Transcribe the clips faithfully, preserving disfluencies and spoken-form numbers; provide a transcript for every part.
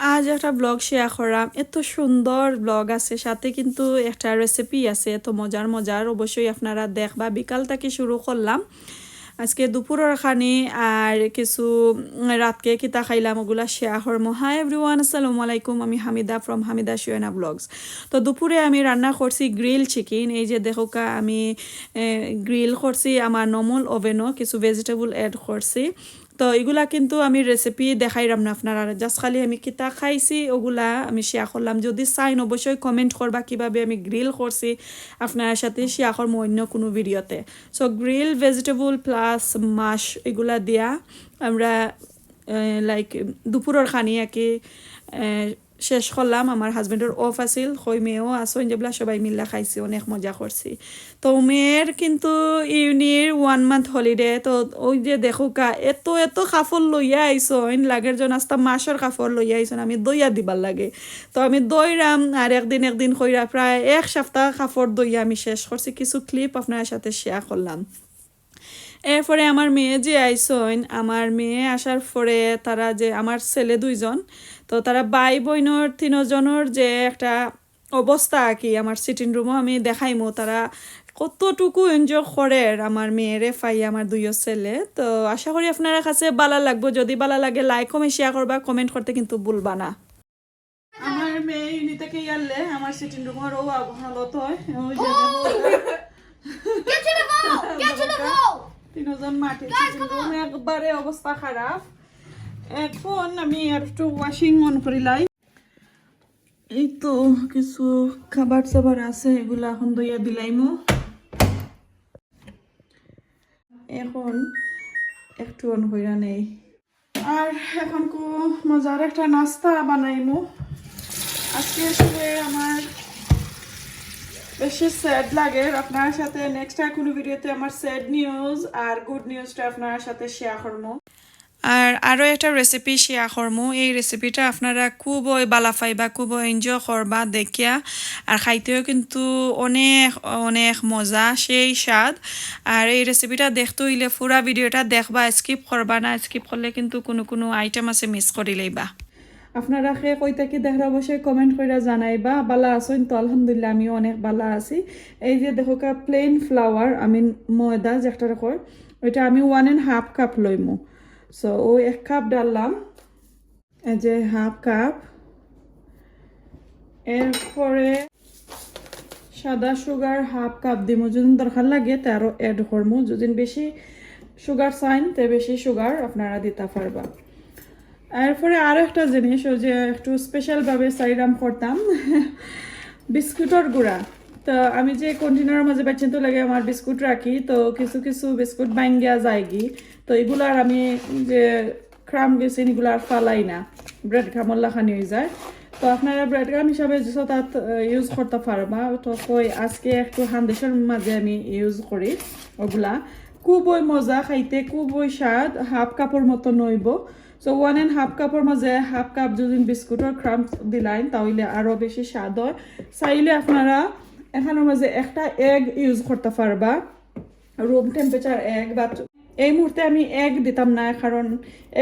আজ একটা blog share করাম। এত সুন্দর ব্লগ আছে, সাথে কিন্তু একটা রেসিপি আছে, এত মজার মজার। অবশ্যই আপনারা দেখবা। বিকাল থাকি শুরু করলাম। আজকে দুপুরর খানি আর কিছু, উম, রাতকে কিতা খাইলাম, ওগুলা শেয়ার করমু। হাই এভরিওয়ান, আসসালামু আলাইকুম। আমি হামিদা from হামিদা শিওনা ব্লগস। তো দুপুরে আমি রান্না করছি গ্রিল চিকেন। এই যে দেখোকা, আমি গ্রিল করছি আমার নর্মাল ওভেনও, কিছু ভেজিটেবল অ্যাড করছি। তো এগুলা কিন্তু আমি রেসিপি দেখাইরাম না আপনারা, জাস্ট খালি আমি কিতা খাইছি ওগুলা আমি শেয়ার করলাম। যদি চাইন, অবশ্যই কমেন্ট করবা কিভাবে আমি গ্রিল করছি, আপনার সাথে শেয়ার করমু অন্য কোনো ভিডিওতে। সো গ্রিল ভেজিটেবল প্লাস মাশ, এগুলা দিয়া আমরা লাইক দুপুরর খানি আর কি শেষ করলাম। আমার হাজব্যান্ডর অফ আছিল, কই মেয়েও আছইন, যেগুলা সবাই মিল্লা খাইছি, অনেক মজা করছি। তো মেয়ের কিন্তু ইউনির ওয়ান মান্থ হলিডে। তো ওই যে দেখোকা, এত এত কাপড় লইয়া আইছইন, লাগের জন আস্তা মাসর কাপড় লইয়া আইছইন আমি দইয়া দিবার লাগে। তো আমি দইরাম আর একদিন একদিন কইরা প্রায় এক সপ্তাহ কাপড় দইয়া আমি শেষ করছি। কিছু ক্লিপ আপনার সাথে শেয়ার করলাম। এরপরে আমার মেয়ে যে আইছইন, আমার মেয়ে আসার পরে তারা যে আমার ছেলে দুইজন, তো তারা ভাই বইনর তিনজনর যে একটা অবস্থা আর কি, আমার সিটিং রুমও আমি দেখাইমু তারা কতটুকু এনজয় করের আমার মেয়েরে পাই, আমার দুইও ছেলে। তো আশা করি আপনারা কাছে ভালা লাগবো। যদি ভালা লাগে, লাইক কমেন্ট শেয়ার করবা, কমেন্ট করতে কিন্তু ভুলবা না। আমার মেয়ে ইউনি থেকে ইয়ারলে আমার সিটিং রুমর ও হালত হয়, ওই যে দেখো। তিনজন মাটি সিটিং রুম একবারে অবস্থা খারাপ। এখন আমি আর একটু ওয়াশিং অন করিলাই। এই তো কিছু খাবার সাবার আছে, এগুলা এখন দইয়া দিলাইমু। এখন একটু অন কইরা নেই। আর এখন কু মজার একটা নাস্তা বানাইমু। আজকে আসলে আমার বেশি স্যাড লাগে। আপনার সাথে নেক্সট আর কোনো ভিডিওতে আমার স্যাড নিউজ আর গুড নিউজটা আপনার সাথে শেয়ার করমু। আর আরও একটা রেসিপি শেয়ার করমু। এই রেসিপিটা আপনারা খুবই বালা পাইবা, খুবই এনজয় করবা দেখিয়া। আর খাইতেও কিন্তু অনেক অনেক মজা, সেই স্বাদ। আর এই রেসিপিটা দেখতে হইলে পুরা ভিডিওটা দেখবা, স্কিপ করবা না। স্কিপ করলে কিন্তু কোনো কোনো আইটেম আছে মিস করি লইবা। আপনারা কে কই থাকি দেখরা অবশ্যই কমেন্ট কইরা জানাইবা। বালা আছইন তো? আলহামদুলিল্লাহ, আমিও অনেক বালা আছি। এই যে দেখোকা, প্লেন ফ্লাওয়ার, আমি ময়দা যেটা কয়, ওইটা আমি ওয়ান অ্যান্ড হাফ কাপ লইমু। সো ও এক কাপ ডাললাম, এই যে হাফ কাপ। এরপরে সাদা সুগার হাফ কাপ দিমু, যদি দরকার লাগে তে আরও অ্যাড করমু। যদি বেশি সুগার চাইন তে বেশি সুগার আপনারা দিতা পারবা। এরপরে আরও একটা জিনিস, ওই যে একটু স্পেশালভাবে সাইরাম করতাম বিস্কুটর গুঁড়া। তো আমি যে কন্টেনারর মাঝে বাচ্চাইন্তর লাগি আমার বিস্কুট রাখি, তো কিছু কিছু বিস্কুট ভাঙ্গিয়া যায়গি। তো এগুলার আমি যে ক্রাম গেছে, এগুলা আর ফালাই না, ব্রেড ক্রামর লাখানি হয়ে যায়। তো আপনারা ব্রেড ক্রাম হিসাবে যেসব তাত ইউজ করতে পারবা। তো কই আজকে একটু হান্দেশর মাঝে আমি ইউজ করি ওগুলা। খুবই মজা খাইতে, খুবই স্বাদ, হাফ কাপর মতো নইব। সো ওয়ান অ্যান্ড হাফ কাপর মাঝে হাফ কাপ যদি বিস্কুটর ক্রাম দিলাইন, তাহলে আরও বেশি স্বাদ হয়। চাইলে আপনারা এখানোর মাঝে একটা এগ ইউজ করতে পারবা, রুম টেম্পারেচার এগ। বাট এই মুহূর্তে আমি এগ দিতাম না, কারণ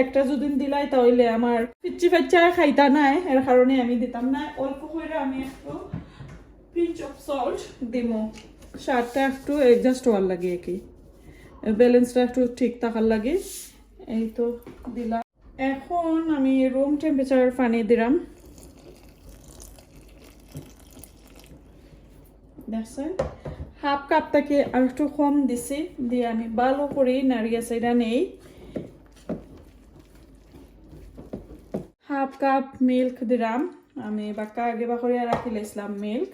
একটা যদি দিলাই তাহলে আমার পিচ্চি বাচ্চা খাইতা নাই, এর কারণে আমি দিতাম না। অল্প করে আমি একটু পিঞ্চ অফ সল্ট দিমু, স্বাদটা একটু অ্যাডজাস্ট হওয়ার লাগে আর কি, ব্যালেন্সটা একটু ঠিক থাকার লাগে। এই তো দিলাম। এখন আমি রুম টেম্পারেচার পানি দিলাম, দেখছেন, হাফ কাপ থাকি আর একটু কম দিছি। দিয়ে আমি ভালো করি নাড়িয়া চাইরা নেই। হাফ কাপ মিল্ক দিলাম, আমি বাক্কা আগে বাকরিয়া রাখি লাইছিলাম মিল্ক।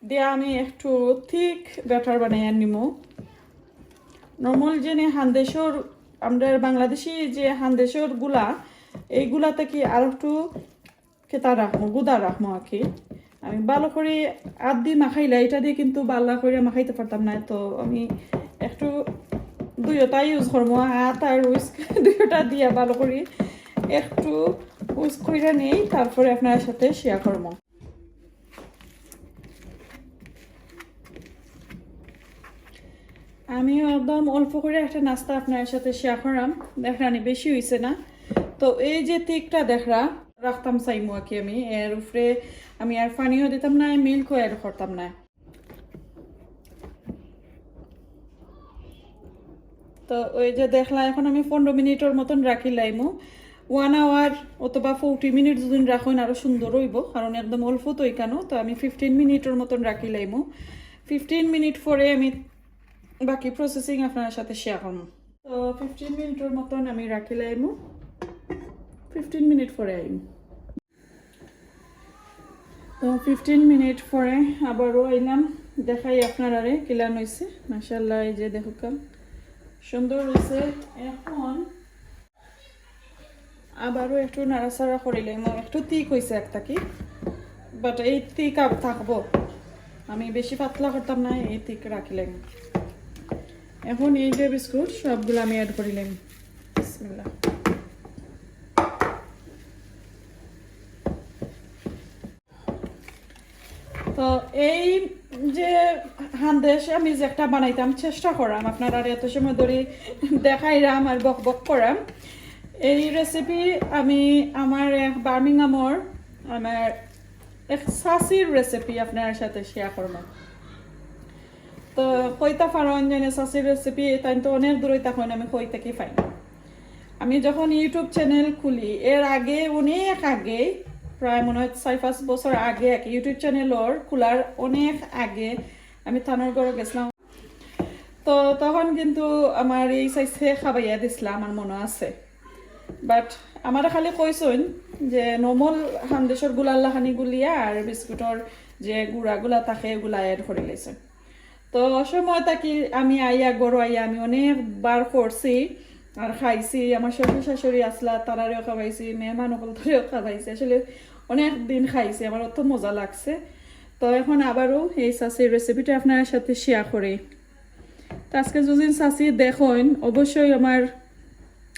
দিয়া আমি একটু থিক ব্যাটার বানাইয়া নিমু। নর্মাল যে হান্দেশর, আমরার বাংলাদেশি যে হান্দেশর গুলা, এইগুলা থাকি আর একটু কেতা রাখমু, গুদা রাখমু আর কি। আমি ভালো করি আত দি মাখাইলে, এটা দিয়ে কিন্তু ভালা করি মাখাইতে পারতাম না, তো আমি একটু দুইটা ইউজ করমু, আত আর হুইস্ক দুইটা দিয়া ভালো করি একটু হুইস্ক কইরা নেই, তারপরে আপনার সাথে শেয়ার করমু। আমিও একদম অল্প করে একটা নাস্তা আপনার সাথে শেয়ার করাম, দেখরানি বেশি হইছে না। তো এই যে thickটা দেখরা, রাখতাম চাইমু আর কি আমি। এর উপরে আমি আর পানিও দিতাম না, মিল্কও অ্যাড করতাম না। তো ওই যে দেখলা, এখন আমি পনেরো মিনিটর মতন রাখি লাইমু। ওয়ান আওয়ার অথবা ফোরটি মিনিট যদি রাখইন, আরো সুন্দর হইব, কারণ একদম অল্প তো এখানো। তো আমি ফিফটিন মিনিটর মতন রাখি লাইমু। ফিফটিন মিনিট পরে আমি বাকি প্রসেসিং আপনার সাথে শেয়ার করবো। তো ফিফটিন মিনিটর মতন আমি রাখি লাইমু। ফিফটিন মিনিট পরে আইমু। তো ফিফটিন মিনিট পরে আবারও আইলাম, দেখাই আপনারারে কিলান হইছে। মাশাআল্লাহ, এই যে দেখুক্কা, সুন্দর হইছে। এখন আবারও একটু নাড়াচাড়া করিলে, ম-, একটু thick হইছে একটা কি, বাট এই thick আর থাকবো, আমি বেশি পাতলা করতাম না, এই thick রাখিলাম। এখন এই যে বিস্কুট সবগুলো আমি অ্যাড করিলাম। বিসমিল্লাহ। তো এই যে হান্দেশ আমি যে একটা বানাইতাম চেষ্টা করাম, আপনারারে এত সময় ধরি দেখাইরাম আর বক বক করাম। এই রেসিপি আমি আমার এক বার্মিংহামর আমার এক চাচির রেসিপি আপনার সাথে শেয়ার করবো। তো কইতা পারইন যেন চাচির রেসিপি, তাই তো অনেক দূরই তখন আমি কই থেকে পাই। আমি যখন ইউটিউব চ্যানেল খুলি, এর আগে, অনেক আগে, প্রায় মনে হয় চার পাঁচ বছর আগে, এক ইউটিউব চ্যানেলর খোলার অনেক আগে আমি তানর ঘরো গেছিলাম। তো তখন কিন্তু আমার এই সাইজে খাবাইয়া দিছিলা, আমার মনে আছে। বাট আমারে খালি কইছইন যে নর্মাল হান্দেশর গুলার লাখানি গুলিয়া আর বিস্কুটর যে গুঁড়াগুলা থাকে, এগুলা অ্যাড করি লাইছইন। তো সময় থাকি আমি আইয়া, ঘরো আইয়া আমি অনেকবার করছি আর খাইছি। আমার শ্বশুর শাশুড়ি আসলা, তারারেও খাওয়াইছি, মেহমান অকলতরেও খাওয়াইছি। আসলে অনেক দিন খাইছি, আমার অত মজা লাগছে। তো এখন আবারও এই চাচির রেসিপিটা আপনার সাথে শেয়ার করি। তো আজকে যদি চাচি দেখইন, অবশ্যই আমার,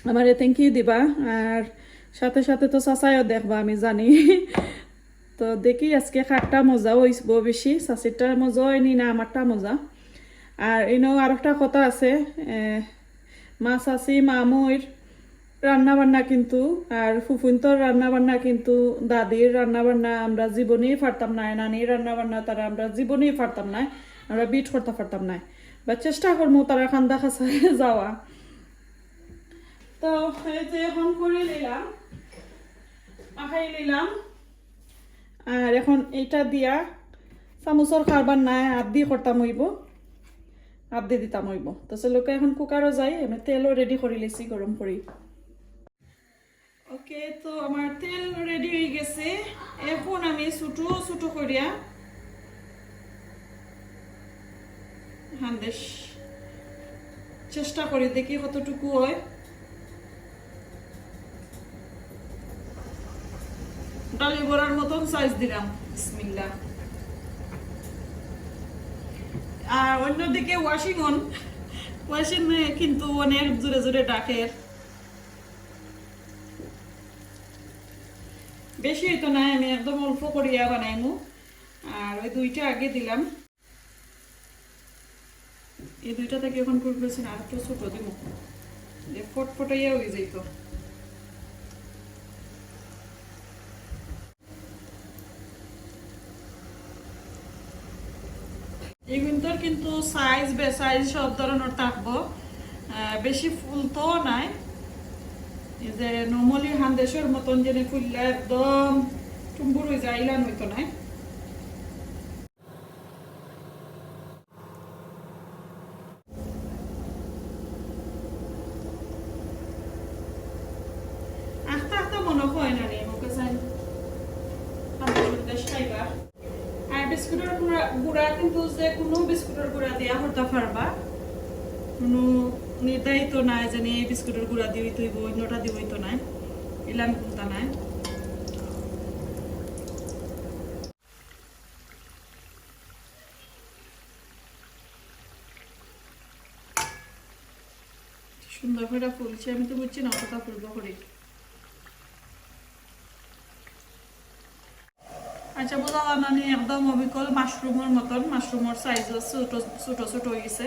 আমারে thank you দিবা। আর সাথে সাথে তো চাচাইও দেখবা, আমি জানি। তো দেখি আজকে কারটা মজা হইব বেশি, চাচিরটা মজা হয়নি না আমারটা মজা। আর ইনো আর একটা কথা আছে, এ, মা চাচি, মামুর রান্না বান্না কিন্তু, আর ফুফুন্তর রান্না বান্না কিন্তু, দাদির রান্না বান্না আমরা জীবনেই পারতাম না, নানির রান্না বান্না তারা আমরা জীবনেই পারতাম না, আমরা বিট করতে পারতাম না। বা চেষ্টা করবো তারা কান্দা কাছায় যাওয়া। তো এই যে এখন করে নিলাম, মাখাই নিলাম। আর এখন এটা দিয়া চামচর কারবার নাই, হাত দি করতাম হইব, হাত দি দিতাম হইব। তো চলুক এখন কুকারও যাই, আমি তেলও রেডি করি লেছি গরম করি। ওকে, তো আমার তেল রেডি হয়ে গেছে। এখন আমি ছোট ছোট করিয়া হান্দেশ চেষ্টা করি, দেখি কতটুকু হয়। ডালি বড়ার মতন সাইজ দিলাম, বিসমিল্লাহ। আর অন্যদিকে ওয়াশিং অন, ওয়াশিং কিন্তু অনেক জোরে জোরে ডাকের। বেশি হইতো না, আমি একদম অল্প করিয়া বানাইমু। আর ওই দুইটা আগে দিলাম, এই দুইটা থেকে এখন কুরকুরে আর একটু ছোট দিব, যে ফটফটাইয়া হয়ে যাইতো। এগুলোর কিন্তু সাইজ বেসাইজ সব ধরনের থাকবো, আহ, বেশি ফুল তো নাই। এই যে নর্মালি হান্দেশর মতন যেন ফুললে একদম টুম্বুর হয়ে যায়, ইলান হইতো নাই। আখতা আখতা মনে হয় না রে, মুখে চাই। খাবার সন্দেশ খাইবা। আর বিস্কুটের গুঁড়া, গুঁড়া কিন্তু যে কোনো বিস্কুটের গুঁড়া দিয়া করতে পারবা, কোনো নির্ধারিত নাই যে এই বিস্কুটের গুঁড়া দিয়ে হইতে হইব, অন্যটা দিয়ে হইতো নাই, ইলান কোনটা নাই। সুন্দর করে ফুলছে, আমি তো বুঝছি না কতটা ফুলবো করে। আচ্ছা, বোঝা যায় না নি, একদম অবিকল মাশরুমের মতন, মাশরুমের সাইজও ছোট ছোট ছোট হয়ে গেছে।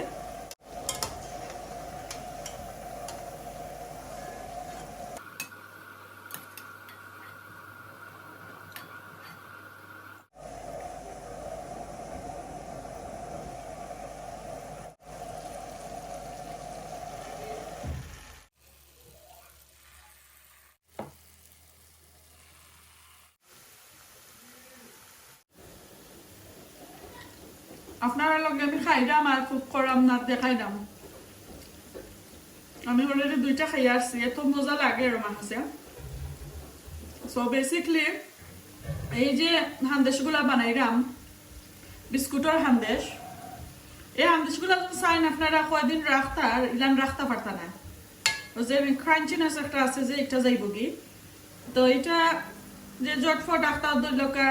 আপনারার লগে আমি খাইরাম আর cook করাম না, দেখাইরাম। আমি already দুইটা খাইয়া আসছি, এত মজা লাগে আমার কাছে। So basically এই যে হান্দেশগুলা বানাইরাম, বিস্কুটর হান্দেশ, এই হান্দেশগুলা যদি চাইন আপনারা কয়দিন রাখতা, আর ইলান রাখতা পারতা না। ওই যে crunchiness একটা আছে যে একটা যাইবগি। তো এটা যে ঝটফট আখতা, ধরলকা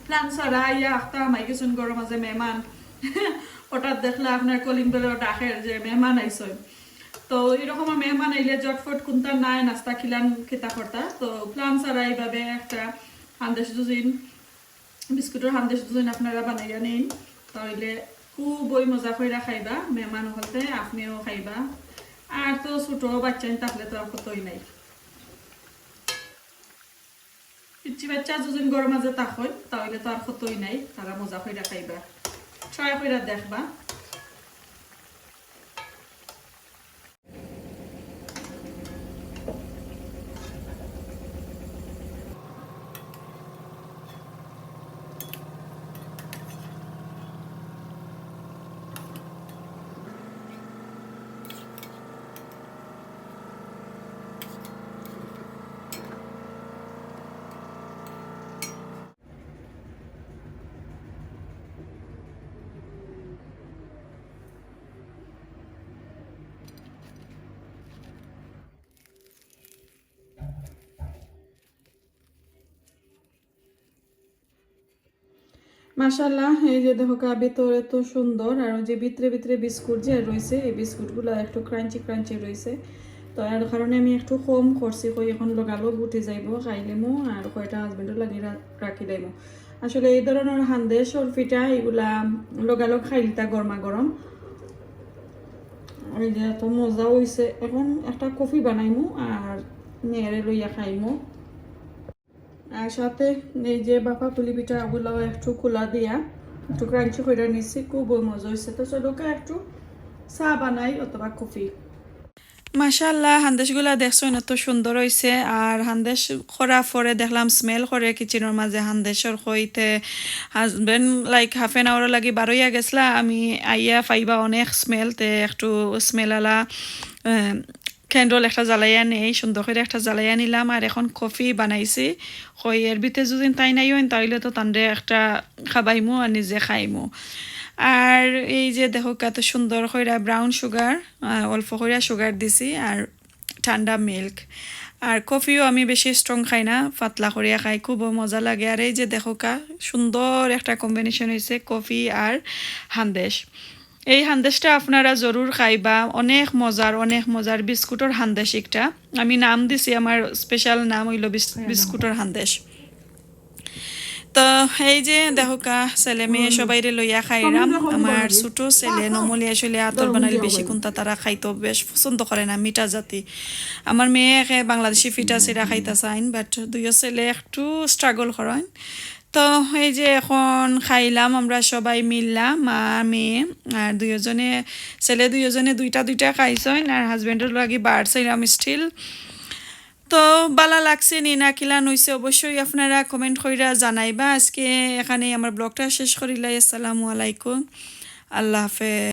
plan ছাড়া আইয়া আখতা হামাই গেছইন ঘরর মাঝে মেহমান। হঠাৎ দেখলা আপনার calling bell-ও ডাকের যে মেহমান আইছইন। তো এরকম মেহমান আইলে ঝটফট কুনতা নাই, নাস্তা কিলান কিতা করতা। তো plan ছাড়া এইভাবে একটা হান্দেশ দুজিন, বিস্কুটর হান্দেশ দুজিন আপনারা বানাইয়া নিন, তাইলে খুবই মজা কইরা খাইবা। মেহমান হকলতে আপনিও খাইবা, আর তো ছোট বাচ্চাইন থাকলে তো আর কতই নাই। পিচ্চি বাচ্চা দুজিন ঘরর মাঝে থাকইন, তাইলে তো আর কতই নাই, তারা মজা কইরা খাইবা। Try কইরা দেখবা। মাশাআল্লাহ, এই যে দেখো কা, ভিতরে তো সুন্দর, আর ওই যে ভিতরে ভিতরে বিস্কুট যে রইছে, এই বিস্কুটগুলা একটু crunchy crunchy রইছে। তো এর কারণে আমি একটু কম করছি, কই এখন লগালগ উঠি যাইবো, খাইলিমু, আর কয়টা husband-ও লাগি রা-, রাখি দিমু। আসলে এই ধরনর হান্দেশর পিঠা এগুলা লগালগ খাইলিতা গরমা গরম। এই যে এত মজা অইছে, এখন একটা coffee বানাইমু আর মেয়েরে লইয়া খাইমু। আর সাথে এই যে বাফা পুলি পিঠা, ওগুলাও একটু কুলা দিয়া একটু crunchy কইরা নিছি, খুব মজা অইছে। তো চলো কা একটু চা বানাই অথবা coffee। মাশাআল্লাহ, হান্দেশগুলা দেখছইন অত সুন্দর অইছে। আর হান্দেশ করা পরে দেখলাম smell করে kitchen-র মাঝে হান্দেশর। কইতে husband, like, half an hour লাগি বারইয়া গেছলা, আমি আইয়া পাইবা অনেক smell, তে একটু smell আলা, আহ, candle একটা জ্বালাইয়া নেই, সুন্দর করি একটা জ্বালাইয়া নিলাম। আর এখন coffee বানাইছি, কই এর ভিতরে যদি তাইন আইন, তাইলে তো তানরে একটা খাবাইমু আর নিজে খাইমু। আর এই যে দেখো কত সুন্দর কইরা brown sugar, আহ, অল্প কইরা sugar দিছি, আর ঠান্ডা milk। আর coffee-ও আমি বেশি strong খাই না, পাতলা করিয়া খাই, খুব মজা লাগে। আর এই যে দেখো কা, সুন্দর একটা combination অইছে coffee আর হান্দেশ। এই হান্দেশটা আপনারা জরুর খাইবা, অনেক মজার, অনেক মজার বিস্কুটর হান্দেশ একটা। আমি নাম দিছি, আমার special নাম অইলো বিস-, বিস্কুটর হান্দেশ। তো এই যে দেখো কা, ছেলে মেয়ে সবাইরে লইয়া খাইরাম। আমার ছোট ছেলে নমলি আসলে আতর বানাইলে বেশি কুন্তা তারা খাইতো বেশ পছন্দ করে না, মিঠা জাতি। আমার মেয়ে একে বাংলাদেশি পিঠা চিরা খাইতা চাইন, but দুইও ছেলে একটু struggle করইন। তো এই যে এখন খাইলাম আমরা সবাই মিললাম, মা, মেয়ে, আর দুইওজনে, ছেলে দুইওজনে দুইটা দুইটা খাইছইন, আর husband-র লাগি বাড়ছইলাম still। তো বালা লাগছে নি না কিলান অইছে অবশ্যই আপনারা comment কইরা জানাইবা। আজকে এখানেই আমার vlog-টা শেষ করিলাই। আসসালামু আলাইকুম, আল্লাহ হাফেজ।